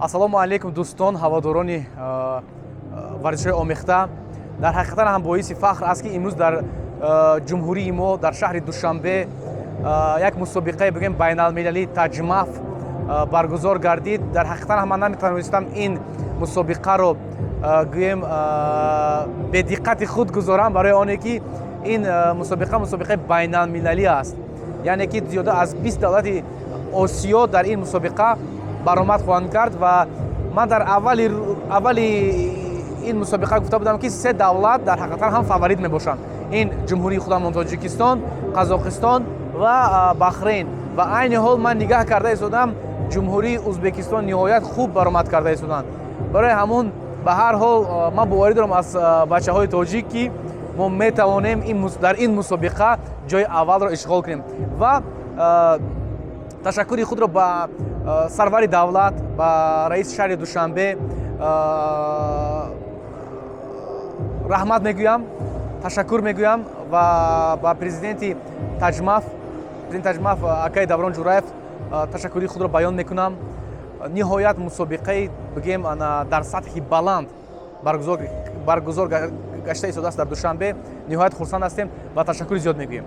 Ассалому алайкум, дӯстон, ҳаводорони варзишҳои омехта. Дар ҳақиқатан ҳам боиси фахр аст, ки имрӯз дар ҷумҳурии мо, дар шаҳри Душанбе, як мусобиқаи, бигӯем, байналмилалии Таҷмаф баргузор гардид. Дар ҳақиқатан ҳам ман наметавонистам ин мусобиқаро, гӯем, бедиққати худ гузорам, барои оне ки ин мусобиқа мусобиқаи байналмилалӣ аст, яъне ки зиёда аз 20 давлати Осиё дар ин мусобиқа баромад хоҳанд кард. Ва ман дар аввали ин мусобиқа гуфта будам, ки се давлат дар ҳақиқатан ҳам фаворит мебошанд: ин ҷумҳурии худамон Тоҷикистон, Қазоқистон ва Бахрейн. Ва айни ҳол ман нигаҳ карда истодам, ҷумҳурии Ӯзбекистон ниҳоят хуб баромад карда истоданд. Барои ҳамун, ба ҳар ҳол, ман боварӣ дорам аз бачаҳои тоҷик, ки мо метавонем дар ин мусобиқа ҷои аввалро ишғол кунем. Ва ташаккури худро ба сарвари давлат, ба раиси шаҳри Душанбе раҳмат мегӯям, ташаккур мегӯям ва ба президенти Таҷмаф, президенти Таҷмаф акаи Даврон Ҷураев ташаккури худро баён мекунам. Ниҳоят мусобиқаи, бигӯем, дар сатҳи баланд баргузор гашта истодааст дар Душанбе. Ниҳоят хурсанд ҳастем ва ташаккури зиёд мегӯем.